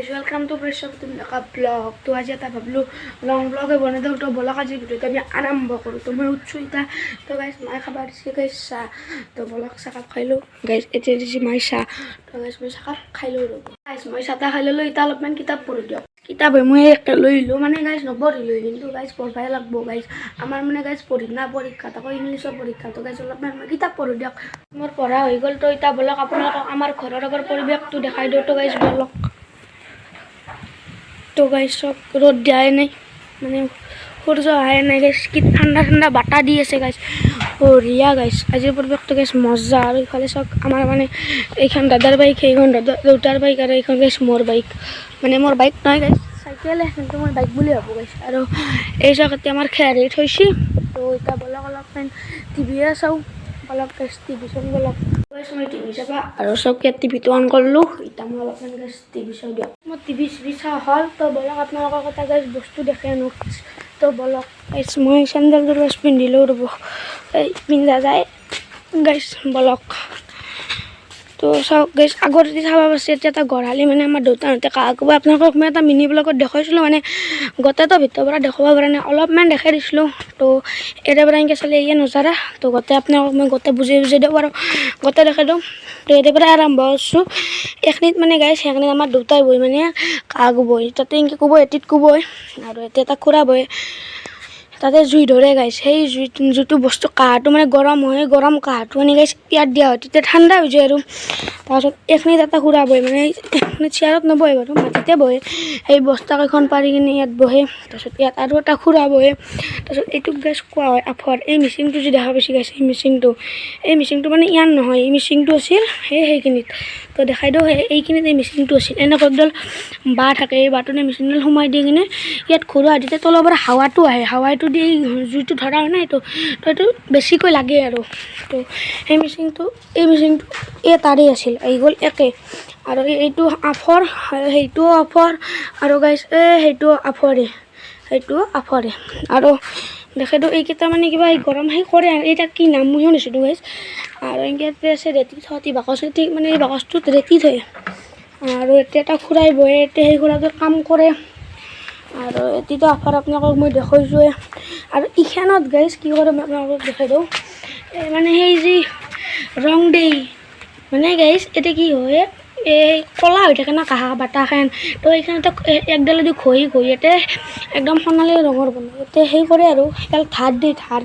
Welcome to pressure blog. তো আজি এটা ভাবিলোঁ লং ব্লগে বনাই দিওঁ। তো বলক, আজি ভিডিঅ'টো আমি আৰম্ভ কৰোঁ। তো মই উঠছোঁ এতিয়া। তো গাইজ, মায়ে খাব দিছে গাইজ চাহ। তো বলক, চাহকাপ খাই লওঁ গাইজ। এতিয়া দিছে মায়ে চাহ। তো গাইজ, মই চাহকাপ খাই লওঁ। ৰ'ব গাইজ, মই চাহ তাহ খাই ল'লোঁ। এতিয়া অলপমান কিতাপ পঢ়ি দিয়ক। কিতাপ হয় মই একে লৈ আহিলোঁ। মানে গাইজ, নপঢ়িলোঁ, কিন্তু গাইজ পঢ়বাই লাগব গাইজ। আমাৰ মানে গাইজ পঢ়িম না পৰীক্ষা, তাকো ইংলিছৰ পৰীক্ষা। তো গাইজ, অলপমান মই কিতাপ পঢ়োঁ দিয়ক। মোৰ পঢ়া হৈ গ'ল। তো এতিয়া বলক, আপোনালোকক আমাৰ ঘৰৰ আগৰ পৰিৱেশটো দেখাই দিওঁ। তো গাইজ, বলক। তো গাইজ চব, ৰ'দ দিয়াই নাই, মানে সূৰ্য অহাই নাই গাইজ। কি ঠাণ্ডা ঠাণ্ডা বাতাহ দি আছে গাইজ, বঢ়িয়া গাইজ। আজিৰ পৰিৱেশটো গাইজ মজা। আৰু ইফালে চাওক, আমাৰ মানে এইখন দাদাৰ বাইক, সেইখন দাদা দেউতাৰ বাইক আৰু এইখন গাইজ মোৰ বাইক। মানে মোৰ বাইক নহয় গাইজ, চাইকেলে, কিন্তু মই বাইক বুলি ভাবোঁ গাইজ। আৰু এই চাওক, এতিয়া আমাৰ খেয়াৰি থৈছি। তো এতিয়া বলক, অলপমান টিভিয়ে চাওঁ বলক গাইজ। টিভি চাওঁ বলক গাইজ, মই টিভি চাবা। আৰু চব ইয়াত টিভিটো অন কৰিলোঁ। এতিয়া মই অলপমান গাইজ টিভি চাওঁ দিয়ক। মই টিভি চিভি চাওঁ হ'ল। তো বলক, আপোনালোকক এটা গাইজ বস্তু দেখাই আনো। তো বলক গাইজ, মই চেণ্ডেলযোৰ গাইজ পিন্ধিলোঁ। ৰ'ব, এই পিন্ধা যায় গাইজ, বলক। তো চাওক গাইজ, আগত যদি চাব পাৰিছে, এতিয়া এটা গড়ালি, মানে আমাৰ দেউতাহঁতে কাহ ক'ব। আপোনালোকক মই এটা মিনি ব্লগত দেখুৱাইছিলোঁ, মানে গোটেইটো ভিতৰৰ পৰা দেখুৱাব পৰা নাই, অলপমান দেখাই দিছিলোঁ। তো এৰে পৰা এনেকৈ চালে এয়ে নজাৰা। তো গোটেই আপোনালোকক মই গোটেই বুজাই বুজাই দিওঁ আৰু গোটেই দেখাই দিওঁ। তো ইয়াৰে পৰা আৰম্ভ কৰিছোঁ। এইখিনিত মানে গাইজ, সেইখিনিত আমাৰ দেউতাই বহি মানে কাহ বহি তাতে এনেকৈ কোব, এটিত কোবই। আৰু এতিয়া এটা খুৰা বহে, তাতে জুই ধৰে গাইজ। সেই জুই যিটো বস্তু কাঁহটো মানে গৰম হয়, গৰম কাঁহটো আনি গাইজ ইয়াত দিয়া হয়, তেতিয়া ঠাণ্ডা হৈ যায়। আৰু তাৰপাছত এইখিনিত এটা খুৰা বহে, মানে এইখিনিত চেয়াৰত নবহে বাৰু, মাটিতে বহে। সেই বস্তাকেইখন পাৰি কিনে ইয়াত বহে। তাৰপিছত ইয়াত আৰু এটা খুৰা বহে। তাৰপিছত এইটোক গাইজ কোৱা হয় আফৰ। এই মিচিংটো যি দেখা পাইছে গাইজ, এই মিচিংটো মানে ইয়াৰ নহয়, এই মিচিংটো আছিল সেইখিনিত। তো দেখাই দিওঁ, সেই এইখিনিত এই মিচিংটো আছিল। এনেকৈ একডাল বাঁহ থাকে, এই বাঁহটোতে মেচিনডাল সোমাই দি কিনে ইয়াত ঘূৰোৱা, তেতিয়া তলৰ পৰা হাৱাটো আহে। হাৱাটো দি জুইটো ধৰা হয় না এইটো। তো এইটো বেছিকৈ লাগে। আৰু তো সেই মেচিনটো, এই মেচিনটো এই তাৰেই আছিল। আহি গ'ল একে। আৰু এইটো আফৰ, সেইটোও আফৰ। আৰু গাইজ, এই সেইটো আফৰে, সেইটো আফৰে। আৰু দেখাই দিওঁ, এইকেইটা মানে কিবা এই গৰম সেই কৰে। আৰু এইটা কি নাম ময়ো নাজানো গাইজ। আৰু এনেকৈ আছে ৰেতি থোৱা বাকচ, মানে এই বাকচটোত ৰেতি থয়। আৰু এতিয়া এটা খুৰাই বহে এতিয়া, সেই খুৰাটোৰ কাম কৰে। আৰু এটিতো আফাৰ আপোনালোকক মই দেখুৱাইছোঁৱে। আৰু ইখনত গাইজ কি কৰে, মই আপোনালোকক দেখাই দিওঁ। এই মানে সেই যি ৰং দেই, মানে গাইজ এতিয়া কি হয়, এই ক'লা হৈ থাকে না কাঁহা বাটাখন। তো এইখনতে একডালেদি ঘঁহি ঘঁহি ইয়াতে একদম সোণালী ৰঙৰ বনায়। এতিয়া সেই কৰে আৰু সেইডাল ধাৰ দিয়ে, ধাৰ।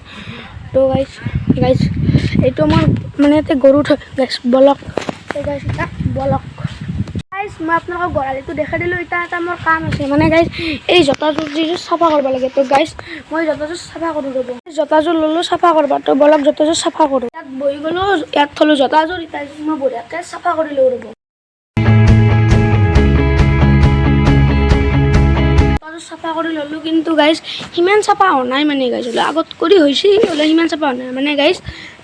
তো গাইজ গাইজ এইটো আমাৰ মানে ইয়াতে গৰু থয় গাইজ। বলক। তো গাইজ, এতিয়া বলক গাইজ, মই আপোনালোকক গড়ালিটো দেখাই দিলোঁ। এতিয়া এটা মোৰ কাম আছে, মানে গাইজ এই জোতাযোৰ যিযোৰ চাফা কৰিব লাগে। তো গাইজ, মই জোতাযোৰ চাফা কৰোঁ। ৰ'ব, জোতাযোৰ ল'লোঁ চাফা কৰিব। তো বলক, জোতাযোৰ চাফা কৰোঁ। ইয়াত বহি গ'লোঁ, ইয়াত থ'লোঁ জোতাযোৰ। এতিয়া মই বঢ়িয়াকৈ চাফা কৰি লওঁ। ৰ'ব, জোতাযোৰ চাফা কৰি ল'লোঁ, কিন্তু গাইজ সিমান চাফা হোৱা নাই। মানে গাইজ হ'লে আগত কৰি হৈছে, হ'লে সিমান চাফা হোৱা নাই। মানে গাইজ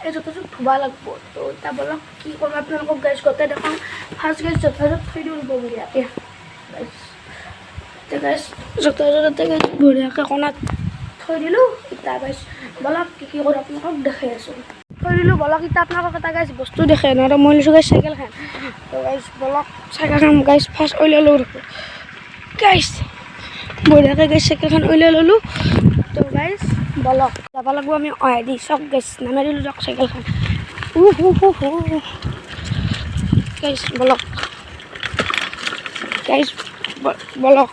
এই জোতাযোৰ ধুব লাগিব। তো এতিয়া বলক, কি কৰোঁ আপোনালোকক গাইজ গোটেই দেখাওঁ। ফাৰ্ষ্ট গাইজ জোতাযোৰ থৈ দিওঁ। ৰ'ব, বঢ়িয়াকৈ গাইজ, এতিয়া গাইজ জোতাযোৰ এতিয়া গাইজ বঢ়িয়াকৈ কণাত থৈ দিলোঁ। এতিয়া গাইজ বলক, কি কি কৰোঁ আপোনালোকক দেখাই আছোঁ। থৈ দিলোঁ, বলক। এতিয়া আপোনালোকক এটা গাইজ বস্তু দেখাই ন। আৰু মই লৈছোঁ গাইজ চাইকেলখন। তো গাইজ বলক, চাইকেলখন গাইজ ফাৰ্ষ্ট উলিয়াই লওঁ। গাইজ বঢ়িয়াকৈ গাইজ চাইকেলখন উলিয়াই ল'লোঁ। তো গাইজ বলক, যাব লাগিব আমি অহাই চব। গাইজ নামাই দিলোঁ দিয়ক চাইকেলখন। উ হু হু হু। গাইজ বলক, গাইজ বলক।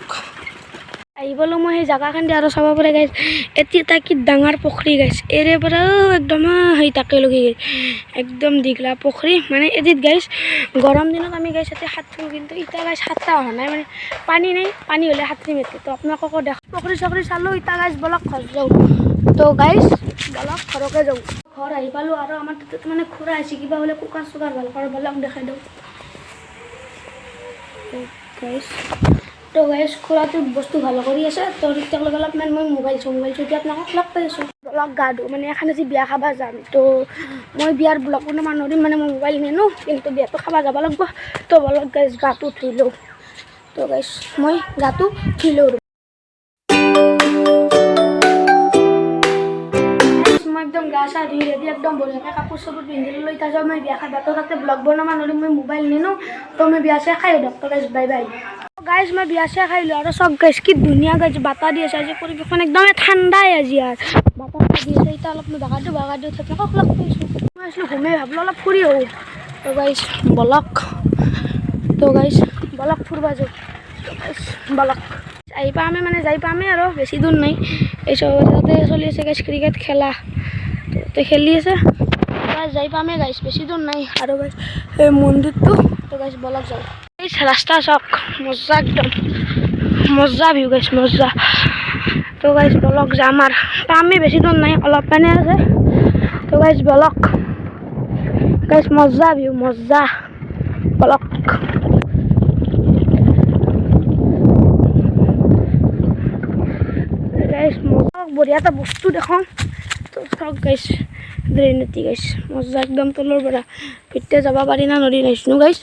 আহি পালোঁ মই সেই জেগাখন দি। আৰু চাব পাৰে গাইজ, এতিয়া এটা কি ডাঙৰ পুখুৰী গাইজ। এৰে পৰাও একদম সেই তাকে লগি একদম দীঘলা পুখুৰী। মানে এদিত গাইজ গৰম দিনত আমি গাইজ ইয়াতে সাঁতোৰো, কিন্তু এতিয়া গাইজ সাঁতৰা হোৱা নাই, মানে পানী নাই। পানী হ'লে সাঁতুৰিম ইয়াতে। তো আপোনালোককো দেখ, পুখুৰী চুখুৰী চালোঁ। এতিয়া গাইজ বলক, ঘৰ যাওঁ। তো গাইজ বলক, ঘৰকে যাওঁ। ঘৰ আহি পালোঁ। আৰু আমাৰ তাতে মানে খুৰা আহিছে, কিবা বোলে কুকাৰ চুকাৰ ভাল কৰে। বলক, দেখাই দিওঁ গাইজ। তো গাইজ খুৰাটো বস্তু ভাল কৰি আছে। তো তেতিয়ালৈকে অলপমান মই মোবাইল চাওঁ। মোবাইল চাওঁ, এতিয়া আপোনালোকক লগ পাই আছোঁ। বলক, গা ধোঁ। মানে এখন আজি বিয়া খাব যাম। তো মই বিয়াৰ ব্লগ বনাব নোৱাৰিম, মানে মই মোবাইল নিনো, কিন্তু বিয়াটো খাব যাব লাগিব। তো বলক গাইজ, গাটো ধুই লওঁ। তো গাইজ মই গাটো ধুই লওঁ। মই একদম গা চা ধুই ৰেডি, একদম বঢ়িয়াকৈ কাপোৰ চাপোৰ পিন্ধি ল'লোঁ। এতিয়া যাওঁ মই বিয়া খাব। তো তাতে ব্লগ বনাব নোৱাৰিম, মই মোবাইল নিনো। তো মই বিয়া চিয়া খাই দিয়ক। তো গাইজ, বাই বাই। গাইজ, মই বিয়া চিয়া খাই আহিলোঁ আৰু চাওক গাইজ, কি ধুনীয়া গাইজ বাতাহ দি আছে। আজি পৰিৱেশখন একদমেই ঠাণ্ডাই আজি আৰু বাতাহ দি আছে। এতিয়া অলপ মই বাগাৰটো বাগাৰ দি আপোনালোকক লগ পাইছোঁ। মই আছিলোঁ ঘুমে, ভাবিলোঁ অলপ ফুৰি আহোঁ। তো গাইজ বলক, তো গাইজ বলক, ফুৰবা যাওঁ। তো গাইজ বলক, আহি পামে, মানে যাই পামেই আৰু বেছি দূৰ নাই। এই চব তাতে চলি আছে গাইজ ক্ৰিকেট খেলা, তো খেলি আছে। গাইজ, যাই পামেই গাইজ, বেছি দূৰ নাই। আৰু গাইজ, এই মন্দিৰটো। তো গাইজ বলক যাওঁ। এই ৰাস্তা চাওক, মজা, একদম মজা ভিউ গাইজ, মজা। তো গাইজ বলক যাম আৰু পামেই, বেছি দূৰ নাই, অলপমানে আছে। তো গাইজ বলক, গাইজ মজা ভিউ, মজা, বলক। গাইজ মজা, বঢ়িয়া এটা বস্তু দেখাওঁ। তো চাওক গাইজ, ড্ৰেইনতি গাইজ, মজা একদম। তলৰ পৰা ভিতৰে যাব পাৰি না নদী নাইছিনো গাইজ।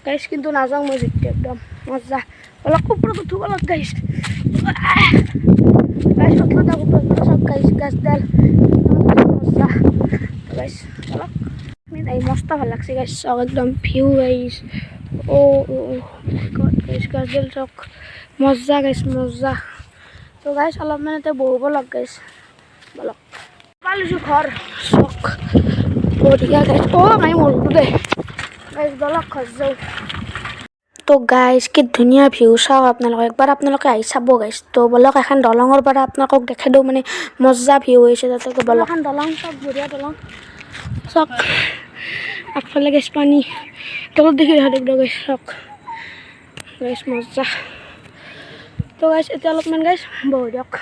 গাইজ, কিন্তু নাযাওঁ মই ভিতৰে, একদম মজা। অলপ ওপৰত উঠো, অলপ গাইজ। গাইজ, উঠলো তাক ওপৰত। চাওক গাইজ, গাছডাল মজা। গাইজ অলপ আহি মস্ত ভাল লাগছে গাইজ। চাওক একদম ভিউ গাইজ। অ' গড গাইজ, গাছডাল চাওক, মজা গাইজ, মজা। তো গাইজ অলপমান এতিয়া বহিব লগ গাইজ, বলক। পালিছোঁ ঘৰ, চাওক বঢ়িয়া গাইজ। অ' মাই মৰলো দে গাইজ, বলক ঘৰ যাওঁ। তো গাইজ, কি ধুনীয়া ভিউ চাওক আপোনালোকে, একবাৰ আপোনালোকে আহি চাব গাইজ। তো বলক, এখন দলঙৰ পৰা আপোনালোকক দেখাই দিওঁ, মানে মজা ভিউ হৈছে তাতে। বলক, এখন দলং চাওক, বঢ়িয়া দলং চাওক। আগফালে গাইজ পানী, তলত দেখি দেখা দিব গাইজ। চাওক গাইজ, মজা। তো গাইজ এতিয়া অলপমান গাইজ বহি দিয়ক।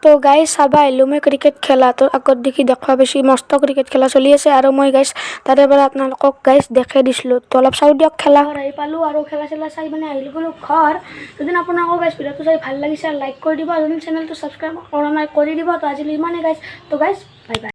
তো গাইজ, চাবা আহিলোঁ মই ক্ৰিকেট খেলা। তো আগত দেখি দেখুওৱা বেছি মস্ত ক্ৰিকেট খেলা চলি আছে আৰু মই গাইজ তাৰে পৰা আপোনালোকক গাইজ দেখাই দিছিলোঁ। তো অলপ চাওঁ দিয়ক খেলা। আহি পালোঁ আৰু খেলা চেলা চাই মানে আহিলোঁ গ'লোঁ ঘৰ। যদি আপোনালোকৰ গাইজ ভিডিঅ'টো চাই ভাল লাগিছে, লাইক কৰি দিব আৰু যদি চেনেলটো ছাবস্ক্ৰাইব কৰা নাই, কৰি দিব। তো আজিলৈ ইমানেই গাইজ। তো গাইজ, বাই বাই।